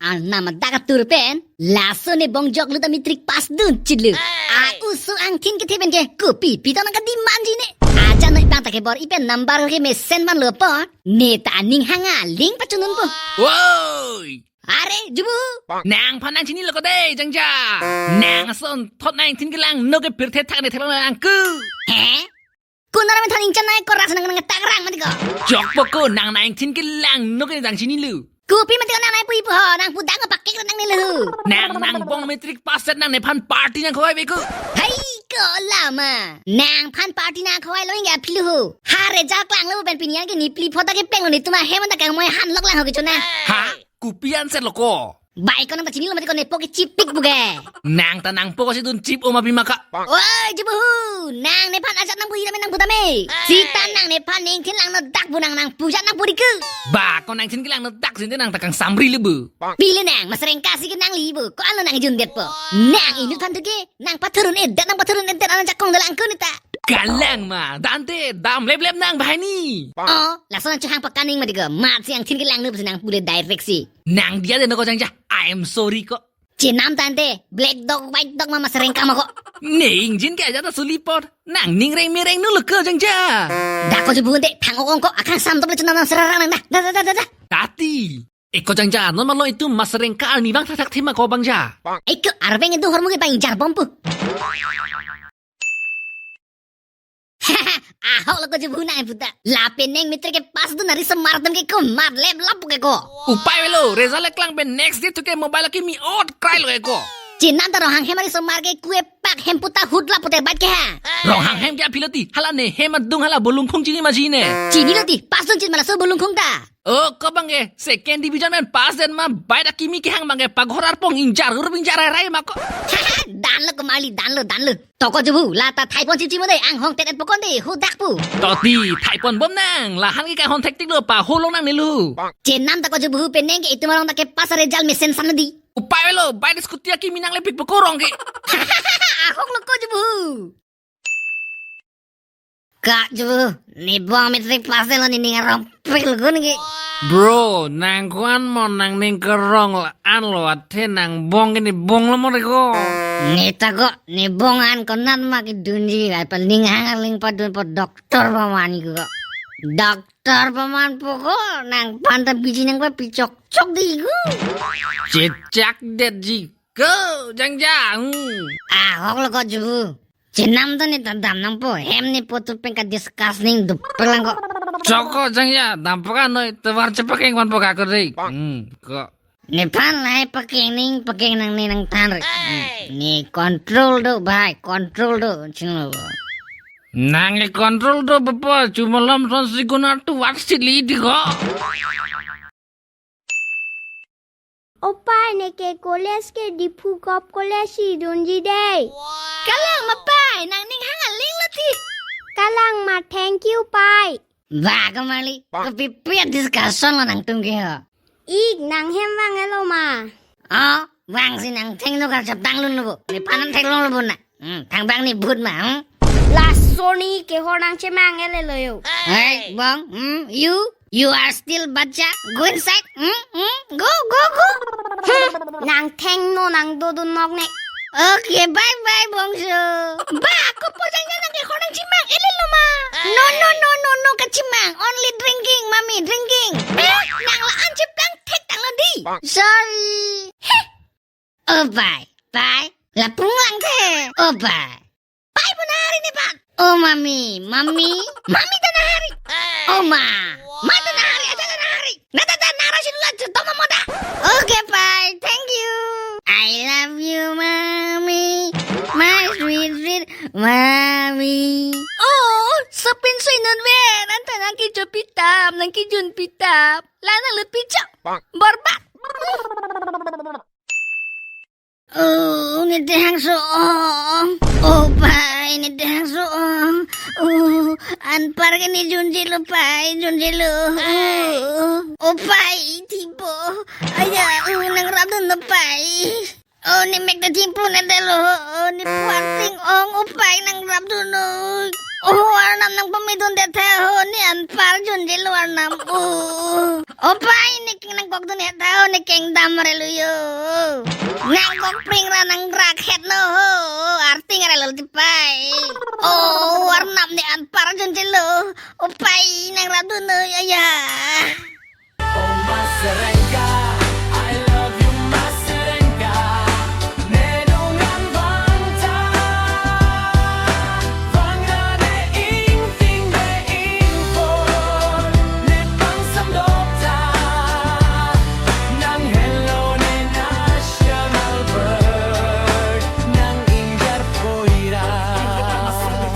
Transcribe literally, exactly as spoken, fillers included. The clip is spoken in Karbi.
Arnam adak atur pen, laso ne bongjok lut a matric pass dun chitlo. A usu angthin kethe pen ke, kopi pi ta nangkadimandji ne. Ajat noi pang ta kebor-i pen number ke mesen vanlo apot, ne ta aning hang aling pachununpo. Woi! Are, jubu! Nangphan nangchinilo ko dei, jangja. Nang ason thot nangthin kelang, no ke pirthe thak ne thelang nangku. He? Kunar men than ingchan nai koras nang nang takrang mati ko. Jokpo ko, nang nangthin kelang, no ke nang chinilo. Kopi mati ko nang nai pu ipu ho, nang pudang ko pakek nang nilo. Nang nangbong matric pass set nang nephan party nangkhovai ave ko. Hai ko lama. Nangphan party nangkhovai lo hingga aphi lo ho. Ha result klanglo pen pini ke nipli pho ta kepenglo, netum ahem ta kangmoi hanlok lang ho kecho na. Ha? Kopi an set lo ko. Bai ko nang ta chinilo mati ko nepo ke chipik buke. Nang ta nangpo ko si dun chip oma bima ka. Oi, jubu hu. Nang nephan ajat nang pu ira me nang pu tame. Sita nang nephan nangthin lang no dak bu nang nang pujat nang pu ri ke. Ba ko nangthin kelang no dak sinte nang ta kangsamri le bu. Pile nang, masreng kasi ke nangli bu. Ko alo nang jundetpo. Nang inut than tu ke, nang pathurun edet, nang pathurun edet, anak jakong dalang ko ne ta. Kalang ma, dante, dam lep lep nang bahai ni. Oh, laso nang chehang pakaning mati ko. Mat si angthin kelang nu pusi nang pule direct si. Nang dia de no ko jangja. I am sorry ko. Chenam tante, black dog, white dog ma masreng kama ko. Ne ingjin ke ajat ta suli por. Nang ningreng mireng nu lo ko jangja. Da ko jubu ante, thang ong ko, akang sam top le chunam nang serarang nang da. Da, da, da, da, da. Tati. Eko jangja, non malo itum masreng ka arni bang thakthak thema ko bangja. Eko arveng itu hormu ke bang jar bompu. Ahok lo ko jubu nang puta. Lapen neng matric ke pass dun ari semar tem ke ko mat lep lap ke ko. Upai avelo, result le klang pen next day tu ke mobile akimi ot krai lo ke ko. Chenam ta Ronghang hem ari semar ke kue pak hem puta hut lap puter bat ke ha. Ronghang hem ke aphi lo ti, hala ne hem adung hala Bolungkhung chini ma chini. Chinilo ti, pass dun chin ma laso Bolungkhung ta. Oh, ko bang ke, second division men pass den ma, bai ta kimi kehang bang ke, paghor arpong injar, huruf injar rai rai ma ko. Dan lo ko Marli, dan lo, dan lo. To ko jubu, la ta thaipon chipchimo de, anghong tet et pokon de, hu dak pu. To ti, thaipon bom nang, la han ke kahon thektik lo, pa holong nang nelu. Chenam ta ko jubu, peneng ke itum arong ta ke pass result mesen san di. Upai avelo, bai de scooty akimi nang lepik poko rong ke. Ahok lo ko jubu. Ka jubu, nebong matric pass lo, nening arong pil gun ke. Bro, nang kuan mo nangning kerong la an lo athe nangbong ke nebong lo mo reko. Ne ta ko, nebong an konat ma kedunji, ai pa ning hang aling padun po doctor paman ko. Doctor paman po ko, nangphan ta biji nang pa pichok chok de ko. Chechak detji ko, jangja. Hmm. Ahok lo ko jubu. Chenam ta ne ta dam nangpo, hem ne po tu pen ka discuss ning dup pelang ko. Choko jangja, dam paka noi, tebar chepakeng wan paka ko dei. Hmm, ko. Nephan lahai pakeng ning, pakeng nang ne nangthan re. Hmm, ne control do, bhai, control do, chinglo. Nang e control do, bapa, chumalom son si gunar tu wat si li di ko. O pai, neke college ke Diphu Govt College si dunji dei. Kalang ma pai, nangning hang aling lo ti. Kalang ma, thank you pai. Ba ko Marli, kopi pi discussion lo nangtum ke ho. Ik, nang hem vang elo ma. Oh, vang si nang thengno kar chap tang lun lo bo. Nephan nang theklong lo bo na. Hmm, thangbang ne bhut ma, hmm? Laso ne kehor nangchemang ele lo yo. Hey, bong, hmm, you, you are still bacha. Go inside. Hmm, hmm, go, go, go. Hmm, nang thengno nang dodun nok ne. Okay, bye bye, bongso. Ba, kopo jangja nang kehor nangchemang ele lo ma. No, no, no, no, no, kachemang. Only drinking, mommy, drinking. Eh, nang la-an cheplang thek tang lo di. Sorry. Heh. Oh, pai, pai. Lapu lang the. Oh, pai. Pai pu nahari nephan. Oh, mami, mami. Mami ta nahari. Oh, ma. Ma ta nahari, aja ta nahari. Na ta ta nara shin la chuto ma moda. Okay, pai. Thank you. I love you, mami. My sweet, sweet mami. Oh, sapin sui nun ven. Anta nang kecho pitap, nang kejun pitap. La nang le pichok. Borbat. Oh, ne dehang so ong. Oh, pai, ne dehang so ong. Oh, anpar ke ne junje lo, pai, junje lo. Oh, oh, pai, thipo. Aya, oh, nangrap dun lo, pai. Oh, ne mek ta thipo ne delo. Oh, ne puan ting ong, oh, pai, nangrap dun lo. Oh, Arnam nangpamidundet tha ho, ne anpar junjelo Arnam. O, o pai, ne keng nangkokdundet tha ho, ne keng damrelo yo. Nangkok pring ra nang rakhet no ho, arting arelo ti pai. O, Arnam ne anpar junjelo. O pai, nangrapdun noi, aya.